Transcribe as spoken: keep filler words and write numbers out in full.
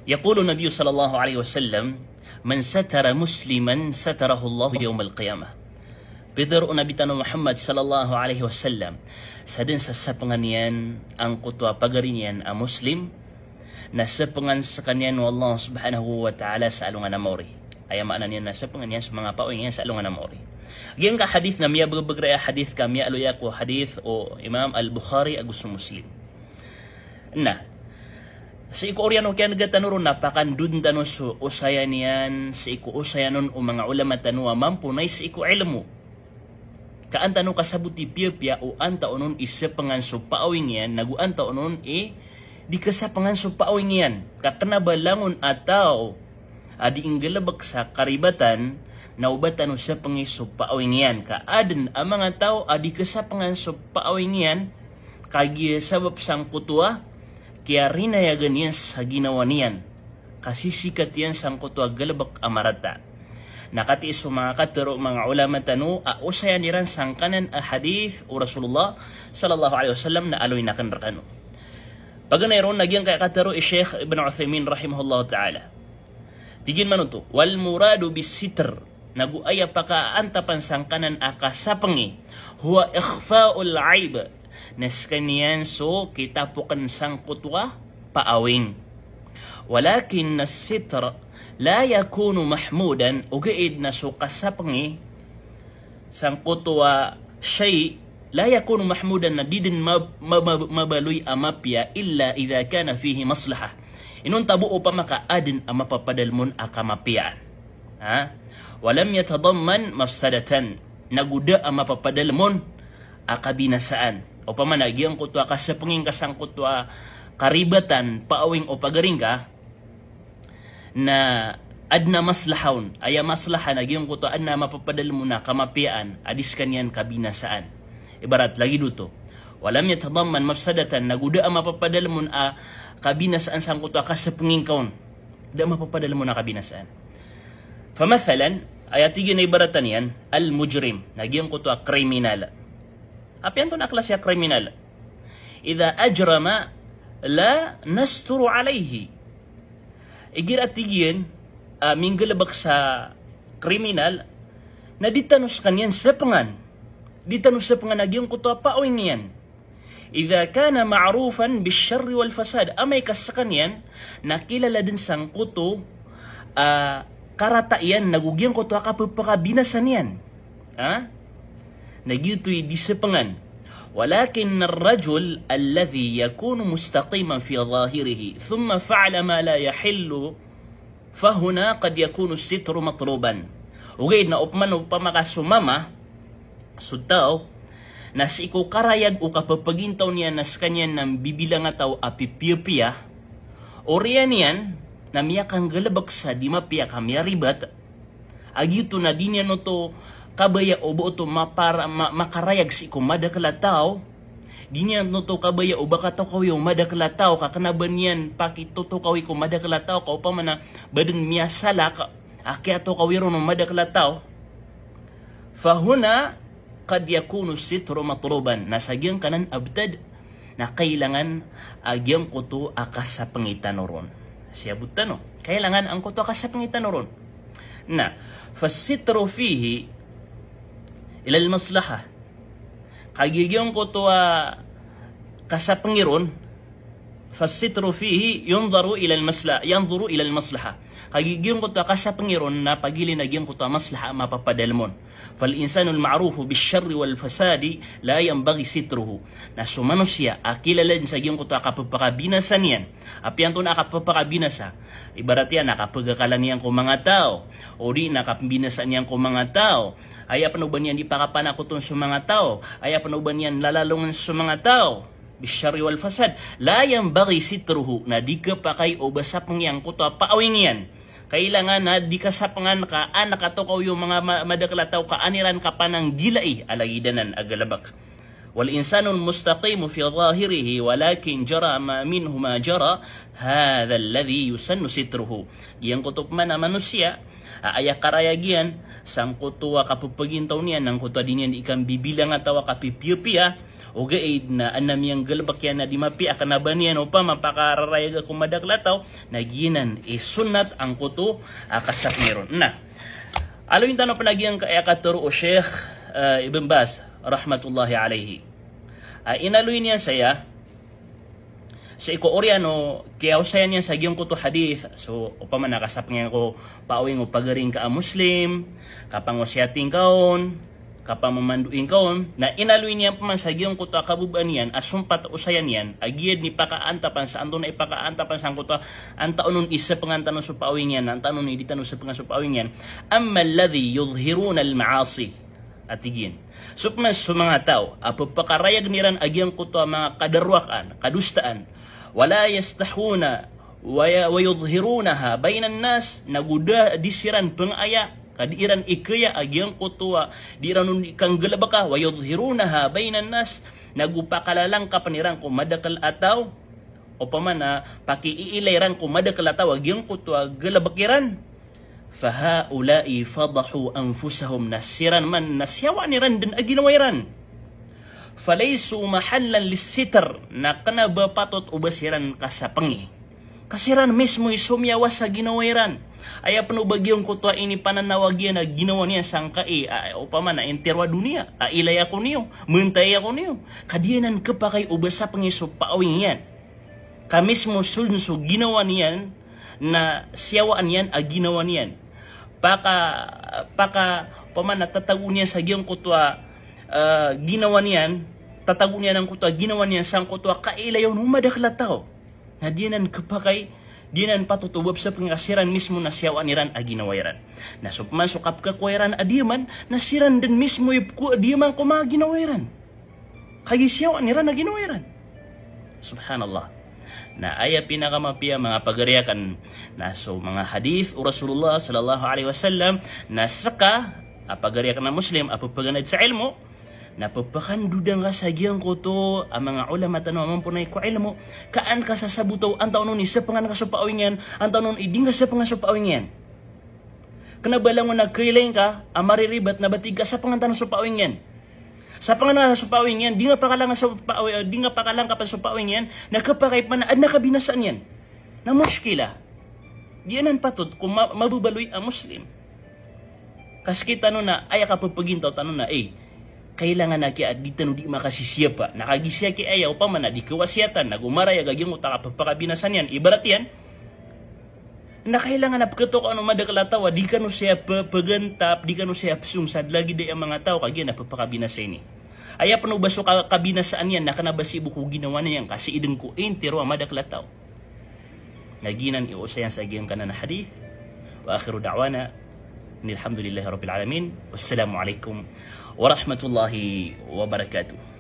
Yaqulu Nabiyyu sallallahu alaihi wasallam, "Man satara musliman satarahu Allahu yawmal qiyamah." Pitharo o Nabi tano Muhammad sallallahu alaihi wasallam, sa dn sa sapengan iyan angkoto a pagari niyan a Muslim, na sapengan sekaniyan o Allah subhanahu wa ta'ala sa alongan a maori. Aya maana niyan na sapengan iyan so manga paawing iyan sa alongan a maori. Giyangka hadith na miyabebeg raya hadith ka miyaaloya ko hadith o Imam Al-Bukhari ago so Muslim. Na sii ko oriyan o kiyanega tano ron na pakandodn tano so osayan iyan, sii ko osayan on o manga olama tano a mamponay sii ko ilmo. Ka an tano kasaboti piyapiya o antao on i sapengan so paawing iyan, nago antao on i di kasapengan so paawing iyan. Ka kena ba langon a taw a di nggalebek sa karibatan, na o ba tano sapengi so paawing iyan. Ka aden a manga taw a di kasapengan so paawing iyan, kagiya sabap sangkoto a kiyarinayagan iyan sa ginawa niyan, kasisikat iyan sangkoto a galebek a marata. Na katii so manga katero o manga olama tano a osayan iran sangkanan a hadith o Rasulullah sallallahu alaihi wasallam na aloyn aken rekano. Paganay ron na giyangkaya katero i Sheikh Ibn Uthaymin rahimahullahu ta'ala. Tig iyan man oto, "Wal muradu bis sitr," nago aya pakaantapan sangkanan a kasapengi, "huwa ikhfa'ul aib," na sekaniyan so kitapoken sangkoto a paawing. "Walakin as-sitr la yakunu mahmudan," ogaid na so kasapengi sangkoto a shay' la yakunu mahmudan, na di den ma-, ma-, ma-, mabaloy a mapiya, "illa idha kana fihi maslahah," inonta bo opama ka aden a mapapadalem on a kamapiyaan. Ha? "Wa lam yatadamman mafsadatan," nago da a mapapadalem on a kabinasaan. Opama na giyangkoto a kasapengi ngka sangkoto a karibatan, paawing o pagari ngka, na aden a maslaha on. Aya maslaha na giyangkoto a aden a mapapadalem on a kamapiyaan, a di sekaniyan kabinasaan. Ibarat lagid oto, "Wa lam yatadamman mafsadatan," nago da a mapapadalem on a kabinasaan sangkoto a kasapengi ngka on. Da a mapapadalem on a kabinasaan. Fa mathalan, aya tig iyan a ibaratan iyan, al-mujrim, na giyangkoto a kriminal. Apiya antonaa klasi a kriminal? "Idha ajrama la nasturu alayhi." Igira tig iyan a minggalebek sa kriminal, na di tano sekaniyan sapengan. Di tano sapengan a giyangkoto a paawing iyan. "Idha kana ma'rufan bish-sharri wal-fasad," amay ka sekaniyan na kilala den sangkoto a karata iyan nago giyangkoto a kapepakabinasa niyan. Ha? Na giyoto i di sapengan. "Walakin ar-rajul alladhi yakunu mustaqiman fi zahirihi, thumma fa'ala ma la yahillu, fahuna qad yakunu as-sitru matluban." Ogaid na opama, opama ka so mama, so taw, na sii ko karayag o kapepagintaw niyan na sekaniyan na mbibilang a taw a pipiyapiya, oriyan iyan na miyakanggalebek sa di mapiya ka miyaribat, a giyoto na di niyan oto kabaya o ba oto mapara-, ma-, makarayag sii ko madakel a taw. Di niyan oto kabaya o ba katokawi o madakel a taw, ka kena ba niyan pakitotokawi ko madakel a taw, ka opama na ba den miyasalak a kiyatokawi ron o madakel a taw. Fahuna qad yakunu sitru matluban. Na sa giyangkanan a betad na kailangan a giyangkoto a kasapengi tano ron. Siyabot tano. Kailangan angkoto a kasapengi tano ron. Na, fasitru fihi ila al-maslahah. Kagiya giyangkoto a kasapengi ron, fasitru fihi yunzaru ila al-masla-, yanzuru ila al-maslahah. Kagiya giyangkoto a kasapengi ron na pagilay na giyangkoto a maslahah a mapapadalem on. Fal insanul ma'rufu bish-sharri wal-fasadi la yanbaghi sitruhu. Na so manosiya a kilala den sa giyangkoto a kapepakabinasa niyan. Apiya antonaa a kapepakabinasa? Ibarat iyan na kapegakalan iyan ko manga taw, odi na kapembinasaan iyan ko manga taw. Aya pen o ba niyan di pakapanakoton so manga taw, aya pen o ba niyan lalalongen so manga taw. Bish-sharri wal-fasad, la yanbaghi sitruhu, na di kepakay o ba sapengi angkoto a paawing iyan. Kailangan a di kasapengan ka an katokawi o manga ma-, madakel a taw ka an iran kapananggilai a lagid anan a galebek. Wal insanul mustaqimu fi zahirihi walakin jara ma minhu ma jara, hadha alladhi yusannu sitruhu. Giyangkoto pman a manosiya a aya karayag iyan sangkoto a kapepagintaw niyan, angkoto a di niyan di ikambibilang a taw a kapipiyapiya, Ogaid na adn a miyanggalbk iyan a di mapiya a kna ba niyan opama pakararayag ko madakel a taw, na giyanan i sunnat angkoto a kasapngi ron. Na aloyin tano pn a giyangkaya katharo o Sheikh, eh, Ibn Baz rahmatullahi alayhi. Ah, inaloy niyan saya sii ko oriyan o kiyaosayan iyan sa giyangkoto a hadith. So opama na kasapngi ko paawing o pagari ngka a Muslim, kapangosiyati ngka on, kapamamandoy ngka on, na inaloy niyan pman sa giyangkoto a kababaan iyan a sompat a osayan iyan a giya dn i pakaantapan sa antonaa i pakaantapan sangkoto a antaa on i sepengan tano so paawing iyan, antaa on i di tano sepengan so paawing iyan. Amma alladhi yudhhiruna al-ma'asi, a tig iyan. So pman so manga taw a pepakarayag iran a giyangkoto a manga kadarowakan, kadosaan. Wala yastahuna wa ya-, wa yudhhirunaha bainan nas, nago da di siran pengaya, ka di iran ikaya a giyangkoto a di iran on ikanggalbka, wa yudhhirunaha bainan nas, nago pakalalangkapn iran ko madakel a taw, opama na pakiiilay iran ko madakel a taw a giyangkoto a galbk iran. Fahaula'i fadahu anfusahum, na siran man na siyawaan iran dn a ginawa iran. Falaysu mahallan lissitr, na kna ba patot o ba siran kasapngi. Ka siran mismo i somiyawa sa ginawa iran. Aya pn o ba giyangkoto a inipananawag iyan a ginawa niyan sangkai, a, opama na intiro a doniya, a ilay ako niyo, mentay ako niyo. Ka di anan khapakay o ba sapngi so paawing iyan. Ka mismo so dn so ginawa niyan na siyawaan iyan a ginawa niyan. Paka, paka, opama na tatago niyan sa giyangkoto a, eh, ginawa niyan, tatago niyan angkoto a ginawa niyan sangkoto a kailay on o madakel a taw. Na di anan khapakay, di anan patot o ba psapngi ka siran mismo na siyawaan iran a ginawa iran. Na so pman so kapkhakowa iran a diyaman, na siran dn mismo i pkhakowa a diyaman ko manga ginawa iran. Kagiya siyawaan iran a ginawa iran. Subhanallah. Na aya pinakamapiya, manga pagari akn, na so manga hadith o Rasulullah sallallahu alaihi wasallam, na ska a pagari akn a Muslim a pepaganad sa ilmo, na pepakandodang ka sa giyangkoto a manga ulama tano a mamponay ko ilmo, ka an ka sasabotaw antaa on i sepengan ka so paawing iyan, antaa on i di ngka sepengan so paawing iyan. Kna ba langon a kailay ngka a mariribat na ba tig ka sepengan tano so paawing iyan. Sepengan ka so paawing iyan, di ngka pakalangkap so paawing, di ngka pakalangkapan so paawing iyan, na khapakay pman a adn a kabinasaan iyan. Na mushkila. Di anan patot ko ma-, mababaloy a Muslim. Ka sktano na aya kapepagintaw tano na, eh, kailangan a kiya di tano di makasisiyapa. Na kagiya sii kiya aya opama na di kawasiyatan, nago marayag a giyangkoto a kapepakabinasa niyan. Ibarat iyan, na kailangan a pkhatokawan o madakel a taw a di kano saya pe-, pegentap, di kano saya pesong sa lagid aya manga taw, kagiya na pepakabinasa ini. Aya pn o ba so ka-, kabinasaan iyan na kna ba sii bo ko ginawa niyan, ka sii dn ko intiro a madakel a taw. Na giyanan i osayan sa giyangkanan a hadith. Wa akhiru da'wana anil hamdulillahi rabbil alamin. Wassalamu alaikum warahmatullahi wabarakatuh.